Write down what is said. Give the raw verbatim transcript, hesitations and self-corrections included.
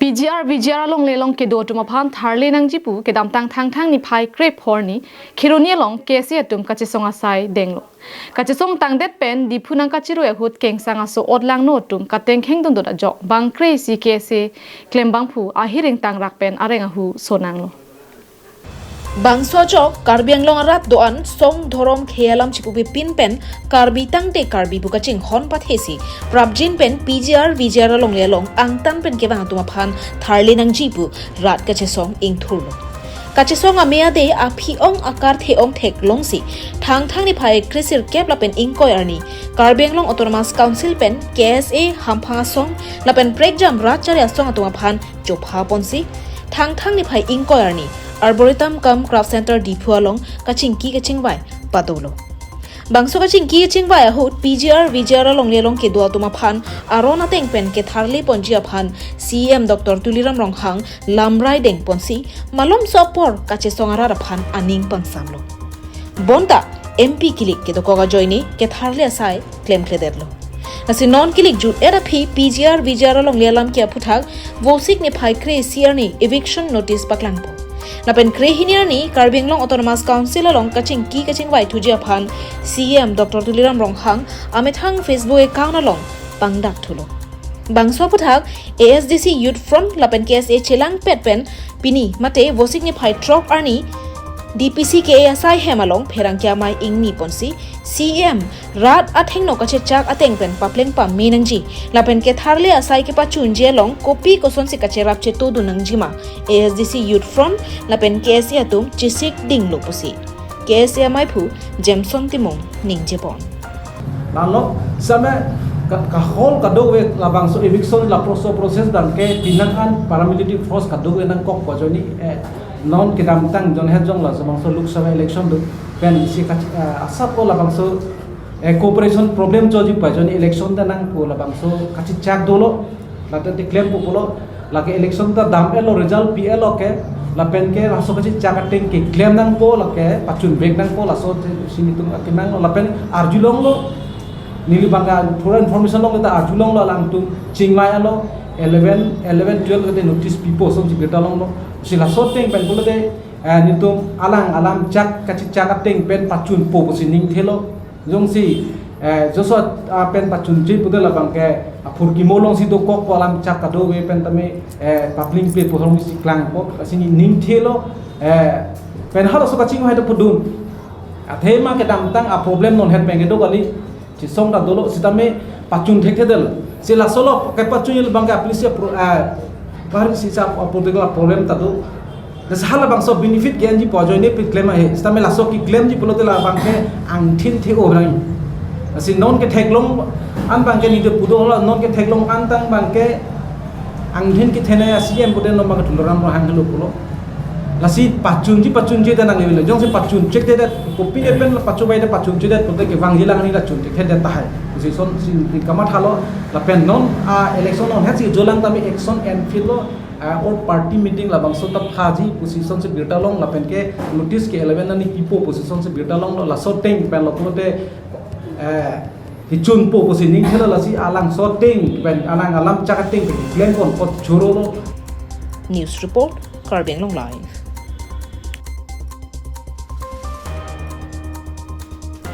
P G R V G R alongle along kedo atum aphan tharle nangji pu kedamtang Thangthang niphai krepho arni Kheroni along K S A atum kachesong asai denglo. Kachesong tangdet pen Diphu nangkachirui ahut kengsang aso otlangno atum katengkheng dundun ajok bang kre-isi K S A klembangphu ahiring tangrak pen areng ahu sonanglo. Bangso ajok Karbi Anglong arat do-an song dhorom khei alam chipupipin pen Karbi tangte Karbi pu kachinghon pathesi prapjin pen P G R V G R alongle along angtan pen kevang atum aphan tharle nangji pu rat kachesong ingthurlo. Kachesong ame ade aphi-ong akarthe-ong theklongsi Thangthang niphai kre-sirkep lapen ingkoi arni Karbi Anglong Autonomous Council pen K S A hamphang asong lapen prekjam rat chari asong atum aphan chopha ponsi Thangthang niphai ingkoi arni Arboretum cum Craft Center Diphu along kachingki kachingvai padolo. Bangso kachingki kachingvai ahut P G R V G R alongle along kedo atum aphan aron ateng pen ketharle ponji aphan C E M Doctor Tuliram Ronghang lamrai deng ponsi malomso apor kachesong arat aphan aning pangsamlo. Bonta M P kilik kedokok ajoine ketharle asai klemkledetlo. Lasi non kilik jut-et aphi P G R V G R alongle alam ke aphuthak Vosik niphai kre-isi arni eviction notice paklangpo. Lapen kre-hini arni Karbi Anglong Autonomous Council along kachingki kachingvai thuji aphan C E M Doctor Tuliram Ronghang amethang Facebook account along pangdak thulo. Bangso aphuthak A S D C Youth Front lapen K S A chelangpet pen pini mate Vosik niphai throk arni D P C K A asai hem along pherangke amei ingni ponsi C E M rat athengno kachechak ateng pen papleng pame nangji lapen ketharle asai kepachunji along kopi kosonsi kacherap chetodun nangjima A S D C Youth Front lapen K S A atum chesik dinglo pusi K S A ameiphu Jameson Timung ningjepon. Lalu sampai ka, kahol kadokave labangso eviction lapuson process abangke pinang an paramilitary force kadokave nangkokpo ajoine, eh, non kedamtang jonhet jong labangso Lok Sabha election do pen isi kach-, eh, asap ko labangso, eh, cooperation problem choji pu ajoine election ta nangpo labangso kachechak dolo. Latum ta klempo pulo, lake election ta dam-etlo, result pi-etlo ke, lapen ke laso kachechak ateng keklem nangpo, lake pachunvek nangpo, laso si nelitum akenanglo, lapen arjulonglo, neli abangke thura information longlo ta arjulonglo, alangtum chingvai-etlo, eleven, eleven, twelve kate notice pipo asonsi birta longlo, si laso ateng pen pulote, eh, nelitum alang alam chak kachechak ateng pen pachunpo pusi ningthelo. Jongsi, eh, joso, ah, pen pachunche pute labangke, ah, phurkimo alongsi dokokpo alam chak kadokave pen tame, eh, paplingple pu alongsi klangpo, lasi neli ningthelo, eh, pen halaso kachingvai ta pudun. Athema kedamtang a problem nonhet pen kedo kali, chesong ta dolo, sitame pachun thekthedetlo. Si laso lo kepachun abangke apilisi pro, eh, par si sa a political problem ta do. Lasi halabangso benefit ke-enji pu ajoine pi klem ahe. Sitame laso keklemji pulote labangke angthin the-o rang. Lasi non ketheklong an abangke neli pudo la non ketheklong an tang abangke angthin kethenei a C M pute non abangke Tuliram Ronghang helo pulo. Lasi pachunji pachunje ta nanglevelo. Jongsi pachun chekthedet, kopine pen la pachunvai ta pachun chekthedet pute kevangji lang ni la chun chekthedet tahai. Pusi sonsi neli kamathalo lapen non a election nonhetsi jolang tame action Enfield lo, ah, or party meeting labangso ta phaji pusi sonsi birta long lapen ke notice ke eleven arni pipo pusi sonsi birta longlo, laso ateng pen lo pulote, eh, hichunpo pusi ningthelo, lasi alangso ateng pen alang alam chak ateng pen klempon kot chorolo. News report, Karbi Anglong Live.